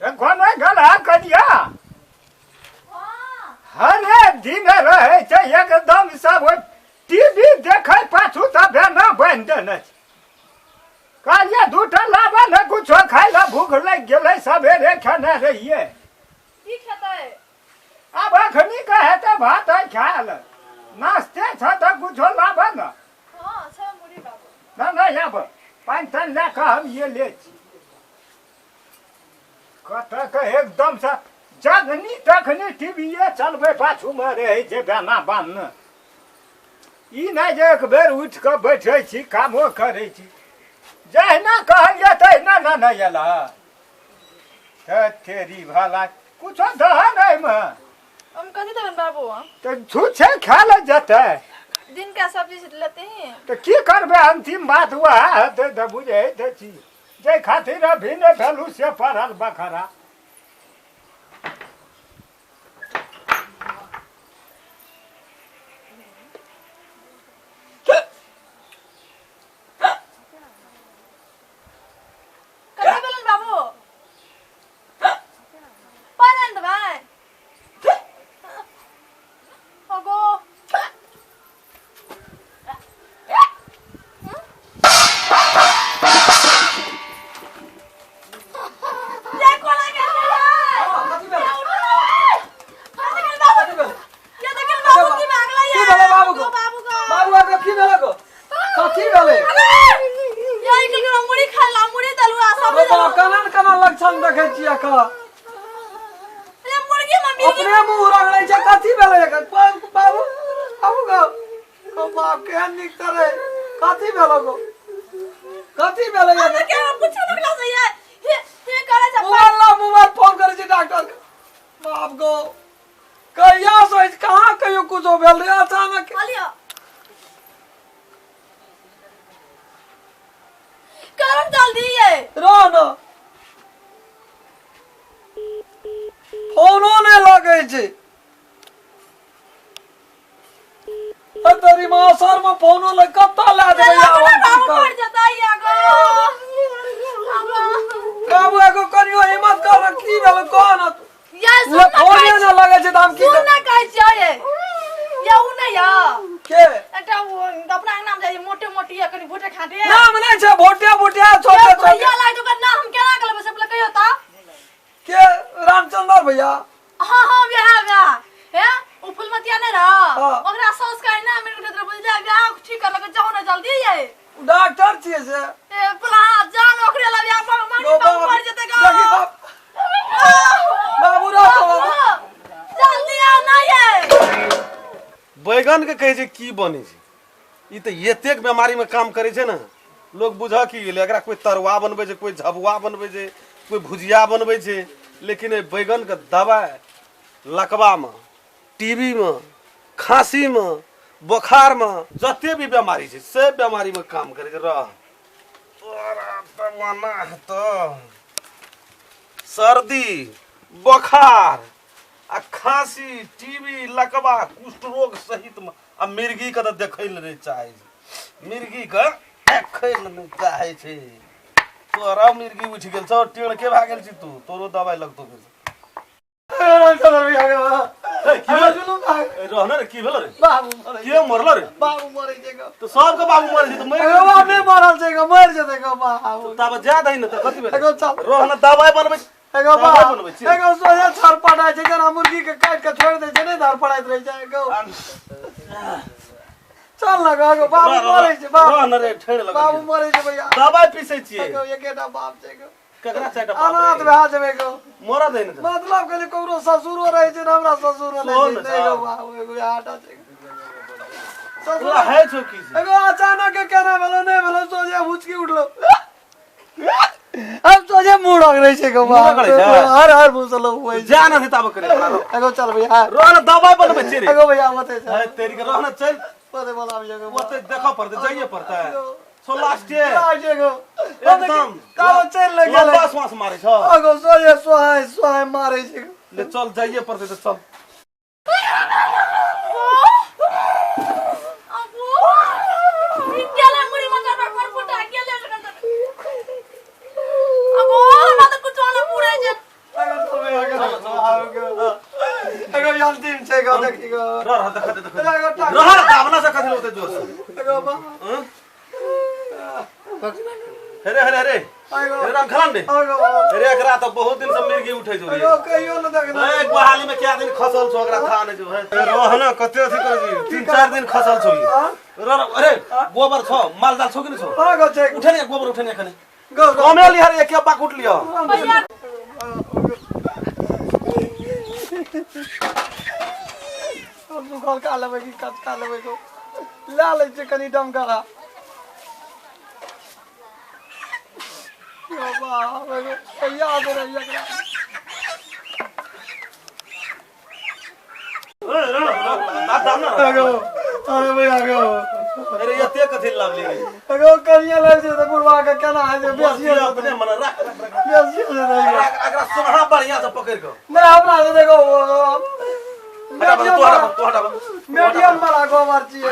कोना गला कनिया हरे दिन रहै छै एकदम सब टीवी देखै पाछू तऽ बेना बान्हि देने छै। कहलियै दूटा लाबऽ ने कुछो खाय लए, भूख लागि गेलै, सवेरे खेने रहियै। की खेतै? आब अखनी के हेतै भात है खायल, नाश्ते छ तऽ कुछो लाबऽ ने। हँ छै मुढ़ी बाबू। नहि नहि, आब पानि तानि लए कऽ हम ये ले छी। कतऽ के एकदमसँ जखनी तखनी टीवीए चलबै पाछूमे रहै छै बेना बान्हने। ई नहि जे एक बेर उठि कऽ बैठै छी, कामो करै छी। जहिना कहलियै तहिना ने नहि एलह। तऽ तेरी भला कुछो दह ने एहिमे। हम कथी देबनि बाबू? तऽ छुच्छे खा ले जेतै। दिन का सब्जी लेते हैं। तऽ की करबै, अंतिम बात वएह हेतै तऽ बुझै तऽ छी। जाहि खातिर अभी नहि भेलू से पड़ल बखरा। कथी भेलन बाबू? पानि आनि देबै? अगो ये कोना गेल रे? कथी भेल? कथी भेल बाबू? ये देखिन बाबू की भागलै। की भेलै बाबू को? बाबू को। बाबू आके की भेलै गो? कथी भेलै? ये ई ककरो मुड़ी खाला, मुड़ी दलुआ सब। ओ बाप, केना ने केना लक्षण देखै छियै एकर। अरे मुर्गी मम्मी। अपने मुँह रगड़ै छै। कथी भेलै एकर? बाबू बाबू बाबू गो, ओ बाप, केहन नीक तरे। कथी भेलै गो? कथी भेलै एकर? के पूछो ओकरा से। ये हे हे करे छै। मोबाइल ला, मोबाइल, फोन करै छी डॉक्टर के। बाप गो, कहिया से अछि, कहाँ कहियो कुछो भेल रे, अचानक। कहलियो करम जल्दी ये। रह न, फोनो नहि लगै छै। अरे तोरी माँ, सर में फोनो लग कतऽ लए देबै आब हम? की बाबू करब? मर जतै आगो। बाबू एगो कनियो हिम्मत कर न, की भेल कह न तू। या ले सुन ना, फोने कहै नहि लगै छै तऽ हम की सुन करब? ना, कहै छियै ये या उ नहि या के? एकटा ओ अपना अंगना में जाइ मोटे मोटी या कनि भोटे खाटे। नाम नहि छै, भोटे भोटे छोटे ये छोटे। भैया लाग ओकर नाम हम केना के लेबै से पहिले कहियो तऽ। के, रामचंद्र भैया? हाँ हाँ, बियाह बियाह हे उ फुलमतिया नहीं रह। हाँ। ओकरा सास का ना मेरे को बुझ जा, बियाह ठीक कर लगे, जाओ ना जल्दी ये। डॉक्टर छियै से? ए पुला जान ओकरे लग बियाह मांगी। गो बाबू बाप, मर जेते गा। देखी बाप, बाबू रह बाबू। जल्दी आओ ना ये। बैगन के कहै छै की बनै छै, ई तऽ एतेक बेमारीमे काम करै छै ने, लोक बुझऽ की गेलै। एकरा कोइ तरुआ बनबै छै, कोइ झबुआ बनबै छै, कोइ भुजिया बनबै छै, लेकिन एहि बैगनके दबाइ लकवामे, टीबीमे, खाँसीमे, बोखारमे, जते भी बेमारी छै सब बेमारीमे काम करै छै। रह तोरा तबाना हेतौ। सर्दी, बोखार आ खाँसी, टीबी, लकवा, कुष्ठ रोग सहित मे आ मिर्गी के तऽ देखै लए नहि चाहै छै, मिर्गी के देखै लए नहि चाहै छै। तोरा मिर्गी उठि गेल छौ, टेढ़ के भए गेल छी तू, तोरो दवाइ लगतौ फेर। रामचंद्र भैया गो। ए, की भेल? जुलूम भाग। ए, रह ने रे, की भेल रे? बाबू मरै। के मरल रे? बाबू मरै छै गो। तऽ सबके बाबू मरै छै तऽ मरि एगो बाप नहि मरल छै गो, मरि जेतै गो बाबू। ताबे जा दही ने तऽ कथी भेलै? एगो चल। रह ने, दवाइ बनबै। एगो दवाइ बाप बनबै छियै। एगो सोझे छरपटाइ छै जेना मुर्गी के काटि के छोड़ि दै छै, नहि धरपड़ाइत रहै छै एगो। चल न गो, एगो बाबू मरै छै बाबू। रह ने रे, ठेर लगल। बाबू मरै छै भैया। दवाइ पीसै छियै। एगो एकेटा बाप छै गो। ककरा चारिटा बाप अनाथ रे? भए जेबै गो। मरऽ दही ने तऽ। मतलब कहली ककरो ससुरो रहै छै ने, हमरा ससुरो सेहो नहि ने छै छौ। एगो बाबू, एगो इएहटा छै ससुर। तोरा है छौ की से? एगो अचानक के केना भेलो नहि भेलो, सोझे हुचकी उठलो, हम सोझे मुँह रगड़ै छै गो। मुँह रगड़ै छै? हर हर मुँह से लोग होइ छै। जा ना ताबे करे रह। एगो चल भैया। ने, दवाइ बनबै छियै रे। एगो भैया ओते छै। है तेरी के, रह ने, चल। ओते बोलाबी एगो। ओते देखऽ पड़तै, जाइए पड़तै। सो लास्टे। लास्ट एगो। एकदम। काबो चलि ने गेलै। लंबा श्वास मारै छौ। एगो सोझे सोहाय सोहाय मारै छै। ले चल, जाइए पड़तै तऽ चल। अबू ई गेलै मुड़ी मटर पर फुटा गेलै। अगो हमरा तऽ कुछो नहि बुझै छै। देखी गो। रह रह देखा दे देखा दे। अरे गो टांग। रह रह दाबना से कथी होते जोर से। गो बा। हं? अरे अरे अरे आइ गो। अरे राम खलान रे। आइ गो। अरे एकरा तो बहुत दिन से मिर्गी उठै छौ रे। गो कहियो न देखना। ए गुहाली में क्या दिन खसल छौ ओकरा था नै छौ। रह न कते अथी करै छी, 3-4 दिन खसल छौ ई। रह रह, अरे गोबर छौ, माल जाल छौ कि नै छौ? हां गो छै। उठे ने गोबर, उठे ने एखने। गो गो। कमे लिहर, एक एक पाक उठ लिह। भैया हम सुखल का लेबै कि कचका लेबै गो? लए लै छियै कनि डमकरा। यौ बाप रे गो, कहिया आबै रहै एकरा? ए, रह रह, दाब दाब न। गो अरे भैया गो। अरे एते कथी लावली रे? गो कनिया लै छै तऽ बुढ़वा के केना होइ छै? बेसिए अपने मन राख राख राख। बेसिए रहै। एकरा एकरा सोहा बढ़िया से पकड़ के। नहि हमरा से देखो हटा बा, तू हटा बा, तू हटा बा। मीडियम वाला गोबर छियै।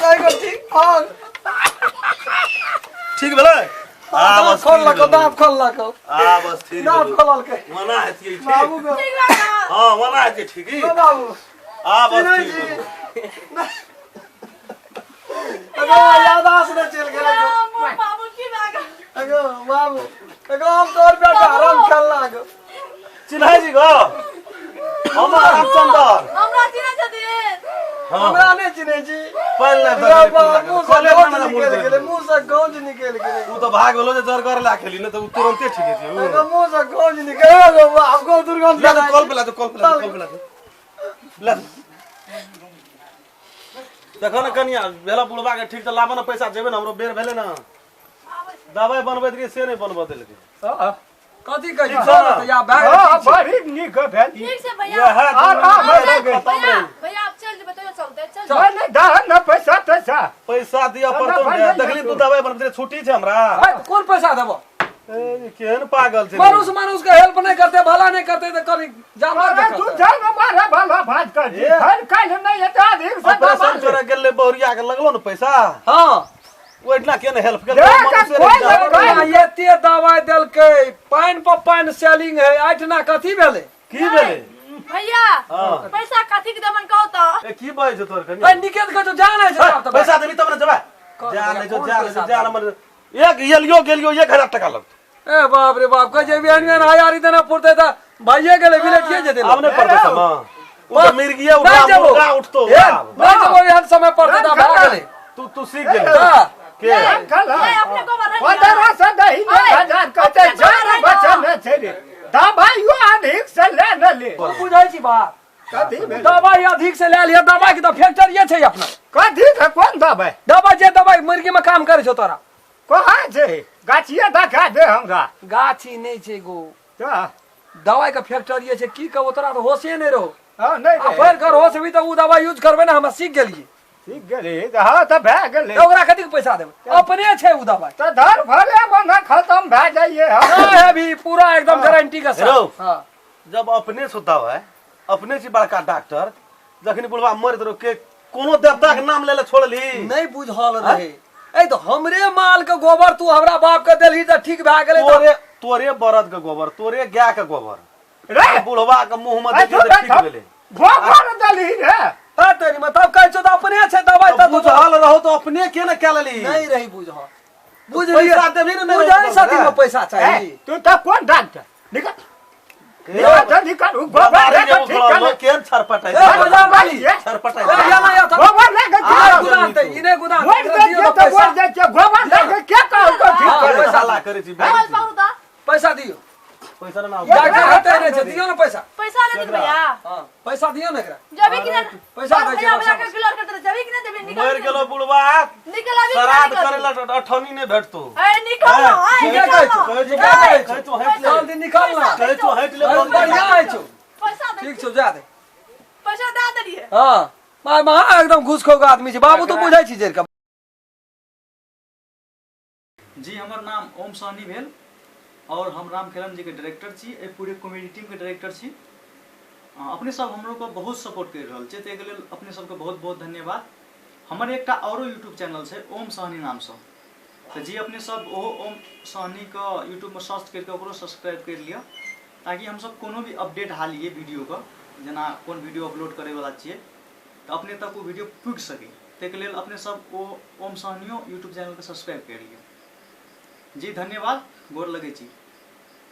कहि गो ठीक हाँ। ठीक भेलै? आ दाँत बस खोललक, ठीक दाँत खोललक। आ बस ठीक दाँत भेलौ। खोललकै। ओना हेतियै ठीक। बाबू गो। ठीक बा ना? हाँ ओना हेतियै ठीक। ओ बाबू। आ बस चिन्है ठीक छी? भेलौ। अगो यादाश्त नहि चलि गेलै गो। मोर बाबू की भए गेल? अगो बाबू, अगो हम तोहर बेटा हराम खेलना गो। चिन्है छी गो हम रामचंद्र। हमरा चिन्है छथिन? हाँ। हमरा नहि चिन्है छी? पानि लाबि अगो दे। बाबू, मुँह से कॉलेज गौंज में निकलि गेलै, मुँह से गौंज निकलि गेलै। उ तऽ भाग गेलो जे जरगर ला खेली ने तऽ उ तुरंते ठीक हेतै उ। अगो मुँह से गौंज निकलि अगो बाबू गो, दुर्गंध। ला दे कल पे, ला दे कल पे, ला दे कल पे, ला दे, ला दे। देखो ने कनिया भेला बुढ़बा के ठीक तऽ लाबऽ ने पैसा, जेबै ने, हमरो बेर भेलै ने। दवाइ बनबैत रहियै से नहि बनबऽ देलकै। कथी कहै छी? ठीक छौ ने? या भए गेल। हाँ बड़ी नीक भेल। ठीक छै भैया। वएह आराम दुनू लगै। खतम भैया रहै। भैया आब चल जेबै तैयो चलते चल। नहीं नहीं दह न पैसा तैसा। पैसा दिअ पड़तौ ने, देखली तू दवाइ बनबैत रहियै, छुट्टी छै हमरा। है, कोन पैसा देबो? ए, केहन पागल छै। मनुष्य मनुष्य के हेल्प नहीं करते, भला नहीं करते तो करी जानवर के अरे तू करते। जा न मारा भला भाज कर ए। हर काल नहीं है अधिक से ऑपरेशन करे गेलै बहुरिया के लगलो ने पैसा। हाँ। ओहिठिना के ने हेल्प केलकै? देख, मनुष्य कोइ रहै जानवर लड़का रहै। एते दवाई देलकै, पानि पर पानि सेलिंग है, आठना कथी भेलै? की भेलै? भैया हाँ। पैसा कथी के देबन कहू तऽ? ए की बाजै छौ तोहर कनिया? ए निकेत के तो जान है छै हे, पैसा देबी तब ने जेबै। कौन जा भैया, नहि जो कौन जा नहि पैसा जो जा नंबर एक एलियो गेलियो 1000 टका लगतौ। ए बाप रे बाप, कहै छै एहन एहन हजारी देना पुरतै तऽ भाइये गेलै, बिलेटिये जेतै। आब नहि पड़तौ समय। उ तऽ मिर्गिये नहि उठा जेबो। मुर्गा उठतौ। हे, आब। नहि जेबो, एहन समय पड़तै तऽ भए गेलै। तू तू सीख गेली। हाँ। के? नहीं अपने गोबर है। 1500 दही ने हजार कहते जान बचन छै रे, दवाइयो अधिक से ले न ले। तू बुझै छी बात? कथी भेलै? दवाई अधिक से लए लिअ, दवाई के तऽ फैक्ट्रिये छै अपना। कथी के कोन दवाइ? दवाई जे दवाई मुर्गी में काम करै छौ तोरा। कहाँ छै? गाछिए देखा दे हमरा। गाछी नहि छै गो। तऽ दवाई के फैक्ट्रिये छै, की कहबो तोरा तऽ होशे नहि रहो। हँ नहि आ रहै। फेर घर होश भी तऽ ओ दवाई यूज करबै ने, हमरा सीख गेलियै। सीख गेली तऽ हँ तऽ भए गेलै। तऽ ओकरा कथी के पैसा देबै? अपने छै ओ दवाई। तऽ धर भरे मने खतम भए जाइए हम। नहीं है अभी पूरा एकदम गारंटी के हेलो। साथ। हाँ। जब अपने छौ दवाइ, अपने छी बड़का डॉक्टर, जखन बुढ़बा मरैत रहो के कोनो देवता के नाम ले ले छोड़ली? नहीं बुझल रहे। ए तऽ हमरे माल के गोबर तू हमरा बाप के देलही तऽ ठीक भए गेलै तऽ। तोरे तोरे बरद के गोबर, तोरे गाय के गोबर रे बुढ़वा के मुंह में आ देलियै तऽ ठीक भेलै। गोबर देलही रे? हाँ तेरी में तब कहै छौ तऽ अपने छै दवाई तऽ तऽ तू बुझल रहो तऽ अपने के ने कए लेली? नहीं रही बुझल। बुझ पैसा देबही ने, नहि बुझै रहतौ सती रे। में पैसा ए, चाही। तू तऽ कोन डॉक्टर? निकल निकल तऽ निकल, उ गोबर बेमारी लए जे कऽ ठीक उखड़ल कर। केहन छरपटाइ ए, बाजार वाली। छरपटाइ। ए, या ना, या तऽ। गोबर लए कऽ आ, ठीक कर। गुदान तऽ, ई नहि गुदान। वोट एकरा दै दियौ छियै तऽ तऽ पैसा। वोट दै छियै, गोबर लए कऽ के कहलकौ ठीक हाँ, करै? पैसा हल्ला करै छी। बोल पाऊ तऽ। पैसा दियौ। पैसा ना। डॉक्टर हेतै नहि छै, दियौ ने पैसा। पैसा ले दिन भैया। हाँ पैसा दियौ ने एकरा। जबी कि ना? पैसा दै छै, भैया भैया बस। के क्लियर कर दे, जबी कि ना जबी निकल। मरि गेलो बुढ़वा। निकल अभी। श्राद्ध करे ला अठनी नहि भेटतौ। ए निकल ना, ए ठीके निकल कहै ना। छौ, कहै छौ, ठीके कहै कहै छौ। छौ, हटि ले। जल्दी निकल ना। कहै छौ, हटि ले। बहुत बढ़िया है छौ। पैसा दे। ठीक छौ, जा दे। पैसा दे देलिए। हाँ माय महा एकदम घुसखोर आदमी छै बाबू, तू बुझै छी जरि कऽ। जी हमर नाम ओम सहनी भेल और हम राम खेलन जी के डायरेक्टर छी, एहि पूरे कॉमेडी टीम के डायरेक्टर छी। अपने सब हमरो के बहुत सपोर्ट कर रहल छै, ताहिके लेल अपने सबके बहुत बहुत धन्यवाद। हमर एकटा औरो यूट्यूब चैनल छै ओम सहनी नामसँ, तऽ जी अपने सब ओहो ओम सहनीके यूट्यूबमे सर्च करिके ओकरो सब्सक्राइब करि लिअ, ताकि हमसब कोनो भी अपडेट हालिए वीडियोके, जेना कोन वीडियो अपलोड करैवला छियै तऽ अपने तक ओ वीडियो पुगि सकै, ताहिके लेल अपने सब ओ ओम सहनियो यूट्यूब चैनलके सब्सक्राइब करि लिअ। जी धन्यवाद, गोर लगै छी।